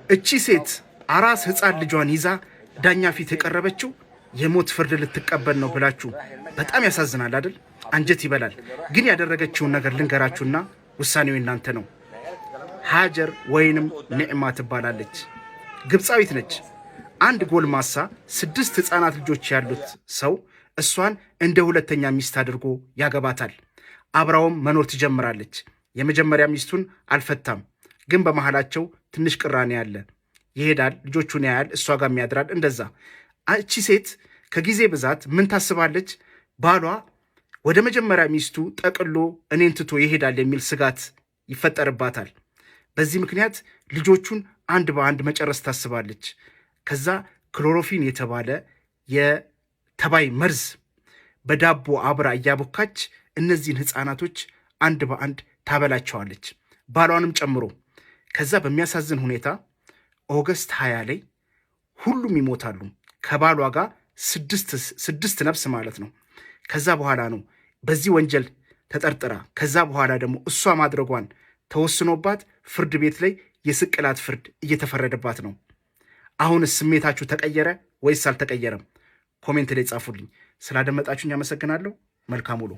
እቺ ሴት አራስ ሕፃን ልጇን ይዛ ዳኛ ፊት የቀረበችው የሞት ፍርድ ልትቀበል ነው ብላችሁ በጣም ያሳዝናል አይደል? አንጀት ይበላል። ግን ያደረገችውን ነገር ልንገራችሁና ውሳኔው የናንተ ነው። ሃጀር ወይንም ኒዕማ ትባላለች። ግብፃዊት ነች። አንድ ጎልማሳ ስድስት ሕፃናት ልጆች ያሉት ሰው እሷን እንደ ሁለተኛ ሚስት አድርጎ ያገባታል። አብራውም መኖር ትጀምራለች። የመጀመሪያ ሚስቱን አልፈታም፣ ግን በመሃላቸው ትንሽ ቅራኔ አለ። ይሄዳል፣ ልጆቹን ያያል፣ እሷ ጋር ያድራል። እንደዛ እቺ ሴት ከጊዜ ብዛት ምን ታስባለች? ባሏ ወደ መጀመሪያ ሚስቱ ጠቅሎ እኔን ትቶ ይሄዳል የሚል ስጋት ይፈጠርባታል። በዚህ ምክንያት ልጆቹን አንድ በአንድ መጨረስ ታስባለች። ከዛ ክሎሮፊን የተባለ የተባይ መርዝ በዳቦ አብራ እያቦካች እነዚህን ህፃናቶች አንድ በአንድ ታበላቸዋለች፣ ባሏንም ጨምሮ። ከዛ በሚያሳዝን ሁኔታ August 20 ላይ ሁሉም ይሞታሉ፣ ከባሏ ጋር ስድስት ነፍስ ማለት ነው። ከዛ በኋላ ነው በዚህ ወንጀል ተጠርጥራ ከዛ በኋላ ደግሞ እሷ ማድረጓን ተወስኖባት ፍርድ ቤት ላይ የስቅላት ፍርድ እየተፈረደባት ነው። አሁንስ ስሜታችሁ ተቀየረ ወይስ አልተቀየረም? Comment ላይ ጻፉልኝ። ስላደመጣችሁኝ አመሰግናለሁ። መልካም ውሎ።